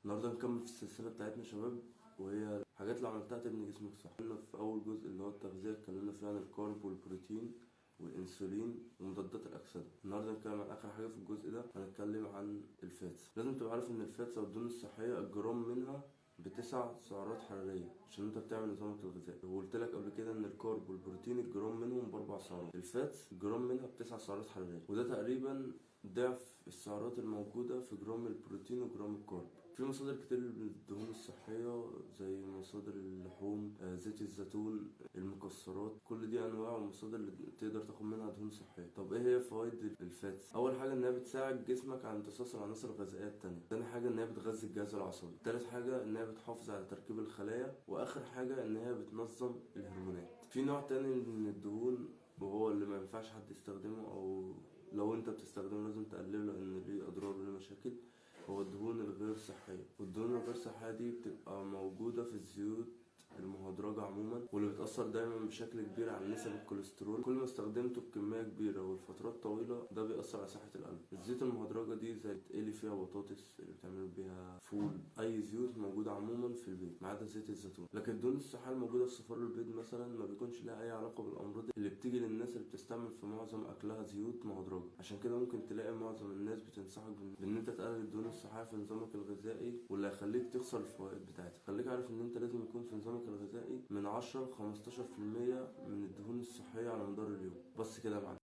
النهارده نكمل في السلسلة بتاعتنا شباب، وهي حاجات لو عملتها تبني جسمك صح. اتكلمنا في اول جزء اللي هو التغذيه، اتكلمنا فيه عن ال carb والبروتين والانسولين ومضادات الاكسده. النهارده نتكلم عن اخر حاجة في الجزء ده، هنتكلم عن ال fats. لازم تبقى عارف ان ال fats او الدهون الصحية الجرام منها بتسع سعرات حرارية عشان انت بتعمل نظامك الغذائي. وقلت لك قبل كده ان ال carb والبروتين الجرام منهم باربع سعرات، ال fats الجرام منها بتسع سعرات حرارية، وده تقريبا ضعف السعرات الموجودة في جرام البروتين وجرام ال carb. في مصادر كتير للدهون الصحية زي مصادر اللحوم، زيت الزيتون، المكسرات، كل دي أنواع ومصادر اللي تقدر تاخد منها دهون صحية. طب إيه هي فوائد ال fats؟ أول حاجة إنها بتساعد جسمك على امتصاص العناصر الغذائية التانية. تاني حاجة إنها بتغذي الجهاز العصبي. تالت حاجة إنها بتحافظ على تركيب الخلايا. وآخر حاجة إنها بتنظم الهرمونات. في نوع تاني من الدهون وهو اللي ما ينفعش حد يستخدمه، أو لو انت بتستخدمه لازم تقلله لان ليه اضرار وليه مشاكل، هو الدهون الغير صحية. والدهون الغير صحية دي بتبقى موجودة في الزيوت المهدرجة عموما، واللي بتأثر دايما بشكل كبير على نسب الكوليسترول. كل ما استخدمته بكمية كبيرة ولفترات طويلة ده بيأثر على صحة القلب. الزيوت المهدرجة دي زي تقلي فيها بطاطس، اللي بتعمل بيها فول، أي زيوت موجودة عموما في البيت ما عدا زيت الزيتون. لكن الدهون الصحية الموجودة في صفار البيض مثلا ما بيكونش لها أي علاقة بالأمراض اللي بتيجي للناس اللي بتستعمل في معظم أكلها زيوت مهدرجة. عشان كده ممكن تلاقي معظم الناس بتنصحك بإن أنت تقلل الدهون الصحية في نظامك الغذائي، واللي هيخليك تخسر الفوائد بتاعتها. خليك عارف إن أنت لازم يكون في نظامك الغذائي من 10 ل 15% من الدهون الصحية على مدار اليوم. بس كده يا معلم.